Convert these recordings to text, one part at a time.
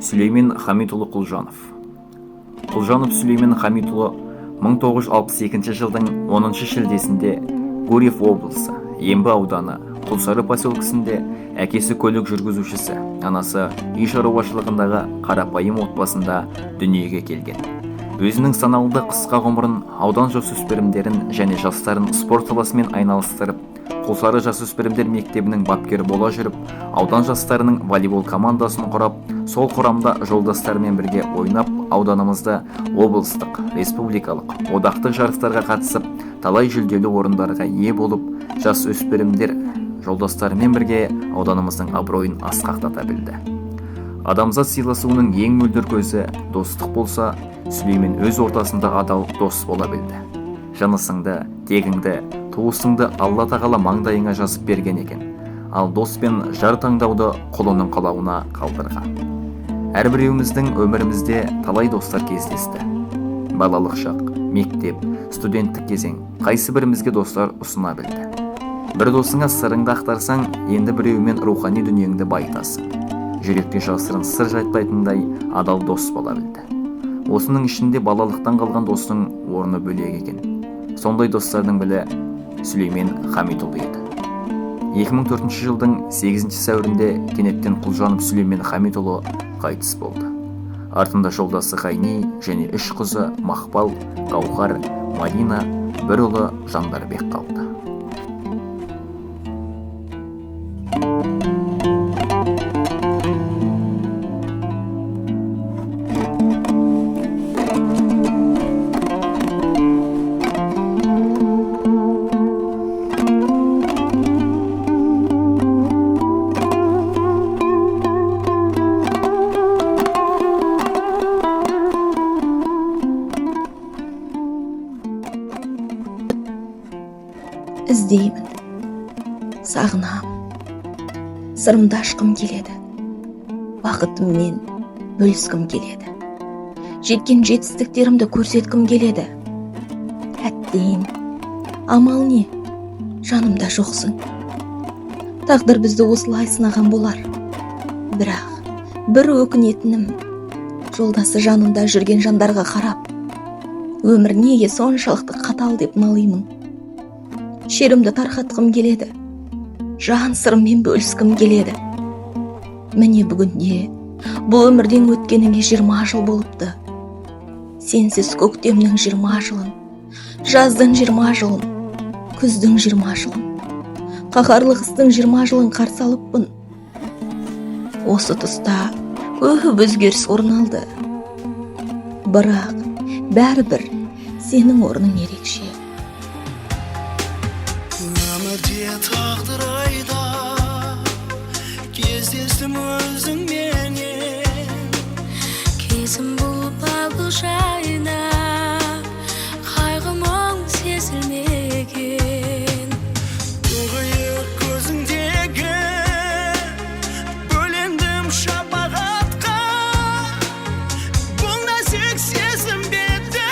Сүлеймен Хамитұлы Құлжанов. Құлжанов Сүлеймен Хамитұлы 1962 жылдың 10 шілдесінде Гурьев облысы, Ембі ауданы, Құлсары поселкесінде әкесі көлік жүргізушісі, анасы үй шаруашылығындағы қарапайым отбасында дүниеге келген. Өзінің санаулы қысқа ғұмырын аудан жасөспірімдерін және жастарын спорт саласымен айналыстырып, Құлсары жасөспірімдер мектебінің бапкері бола жүріп, аудан жастарының волейбол командасын құрап, сол құрамда жолдастарымен бірге ойнап, ауданымызды облыстық, республикалық, одақтық жарыстарға қатысып, талай жүлделі орындарға ие болып, жасөспірімдер жолдастарымен бірге ауданымыздың абыройын асқақтата білді. Адамзат сыйласуының ең мөлдір көзі достық болса, Сүлеймен өз ортасында адал дос бола білді. Жынысыңды, тегіңді, туысыңды Алла тағала маңдайыңа жазып берген екен. Ал дос пен жар таңдауды құлының қалауына қалдырған. Әрбіреуіміздің өмірімізде талай достар кездесті. Балалық шақ, мектеп, студенттік кезең қайсы бірімізге достар ұсына білді. Бір досыңа сырыңды ақтарсаң, енді біреуімен рухани дүниеңді байытасың. Жүректе жасырын сыр жатпайтындай адал дос бола білді. Осының ішінде балалықтан қалған достың орны бөлек екен. Сондай достардың бірі Сүлеймен Хамитұлы еді. 2004 жылдың 8 сәуірінде кенеттен Құлжанов Сүлеймен Хамитұлы қайтыс болды. Артында жолдасы Ғайни және үш қызы Мақпал, Гауһар, Мадина, бір ұлы Жандарбек қалды. Іздеймін, сағынамын, сырымды ашқым келеді, бақытыммен бөліскім келеді, жеткен жетістіктерімді көрсеткім келеді. Әттең, амал не, жанымда жоқсың. Тағдыр бізді осылай сынаған болар. Бірақ бір өкінетінім, жолдасы жанында жүрген жандарға қарап, өмір неге соншалықты қатал деп налимын. Шерімді тарқатқым келеді, жан сырыммен бөліскім келеді. Міне бүгінде бұл өмірден өткеніңе 20 жыл болыпты. Сенсіз көктемнің 20 жылын, жаздың 20 жылын, күздің 20 жылын, қаһарлы қыстың 20 жылын қарсы алыппын. Осы тұста көп өзгеріс орын алды. Бірақ бәрібір сенің орның ерекше. Өмірде тағдыр айда кездестім өзіңменен. Кезім бұл балбал жайнап, қайғы мұң сезілмеген. Тұңғиық көзіңдегі бөлендім шапағатқа. Бұл нәзік сезім бе еді,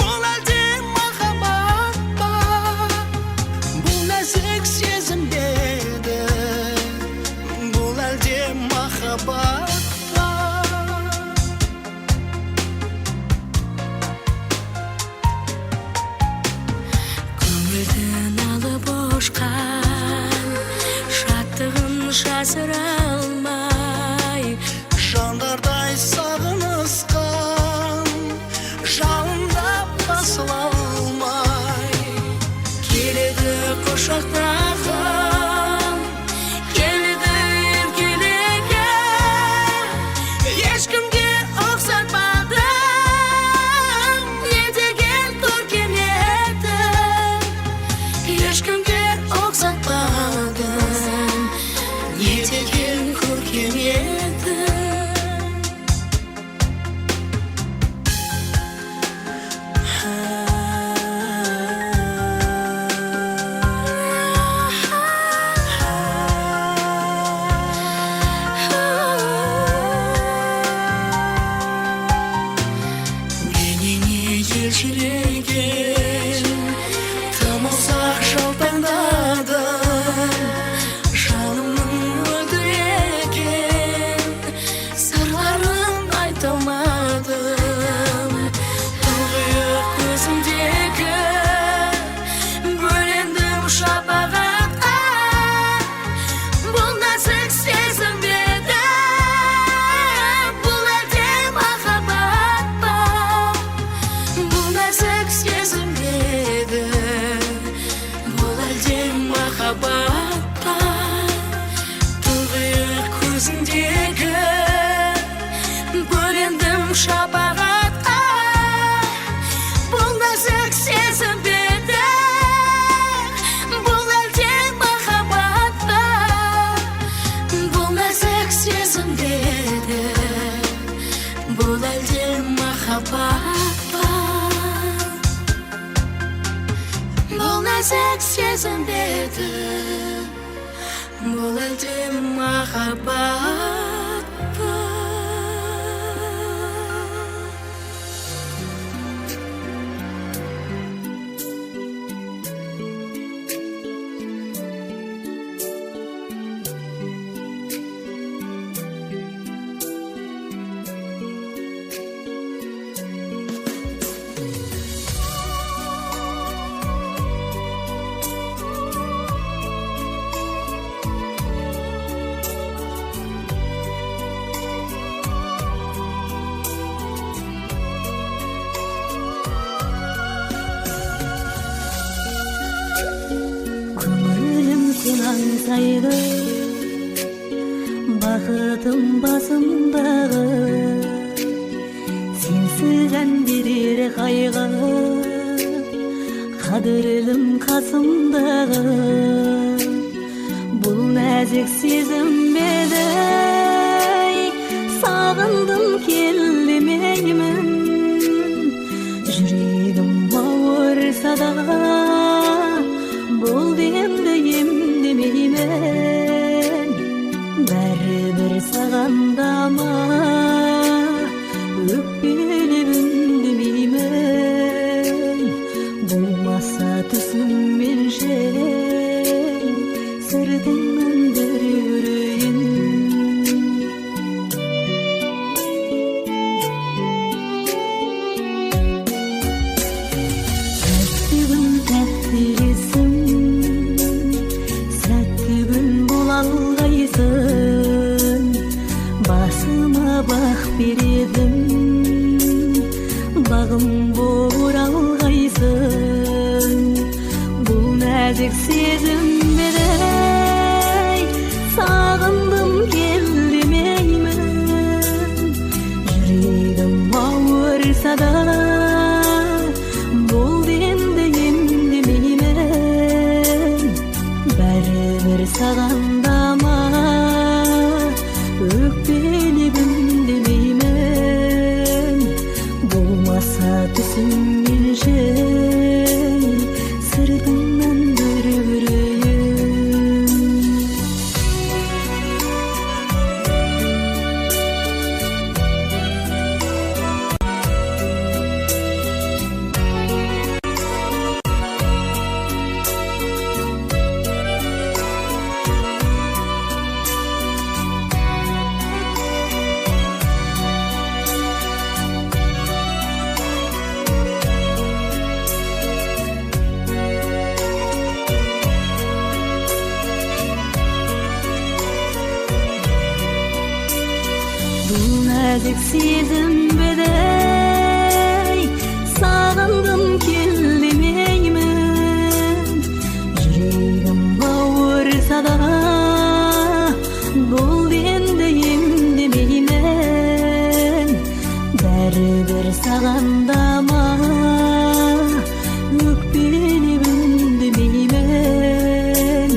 бұл әлде махаббат па? Бұл нәзік сезім бе еді, бұл әлде махаббат па? Көңілді алып ұшқан шаттығын жасыра алмай, Жандардай сағынысқан жалындап басыла алмай. Келеді құшақтағым, келеді еркелеген. Ешкімге ұқсатпадым, не деген көркем едің. Ешкімге ұқсатпадым, не деген нәзік сезім беті, бұл әлде махаббат па? Көңілім сен аңсайды, бақытым басымдағы, сенсіз ән берер қайғы, қадірлім қасымдағы. Бұл нәзік сезім еді, сағындым кел демеймін, жүрегім ауырса да бұл демді емдемеймін, бәрібір саған дама өкпелеп үндемеймін, болмаса түсіммен жай сыртыңнан бір көрейін. Тәтті күн, тәтті есім, сәтті күн бола алғайсың, басыма бақ бередім, бағым боралғайсың. Бұл нәзік сезім еді, сағындым кел демеймін, жүрегім ауырса да бұл демді емдемеймін, бәрібір саған дама өкпелеп үндемеймін, болмаса түсіммен жай сыртыңнан бір көрейін. Бұл нәзік сезім еді, сағындым кел демеймін, жүрегім ауырса да бұл демді емдемеймін, бәрібір саған дама өкпелеп үндемеймін,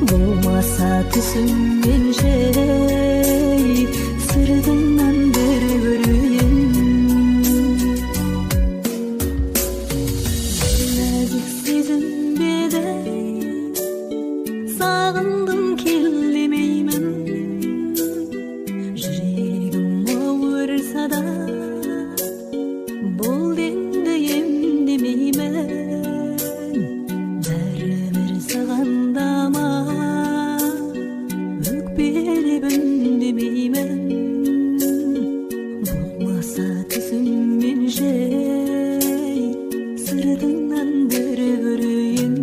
болмаса түсіммен жай сыртыңнан бір көрейін. Нәзік сезім еді, сағындым кел демеймін, жүрегім ауырса да бұл демді емдемеймін, бәрібір саған дама өкпелеп үндемеймін, болмаса түсіммен жай сыртыңнан бір көрейін,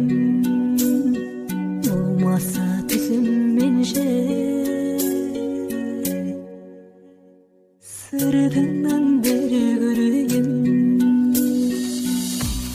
болмаса түсіммен жай сыртыңнан бір көрейін.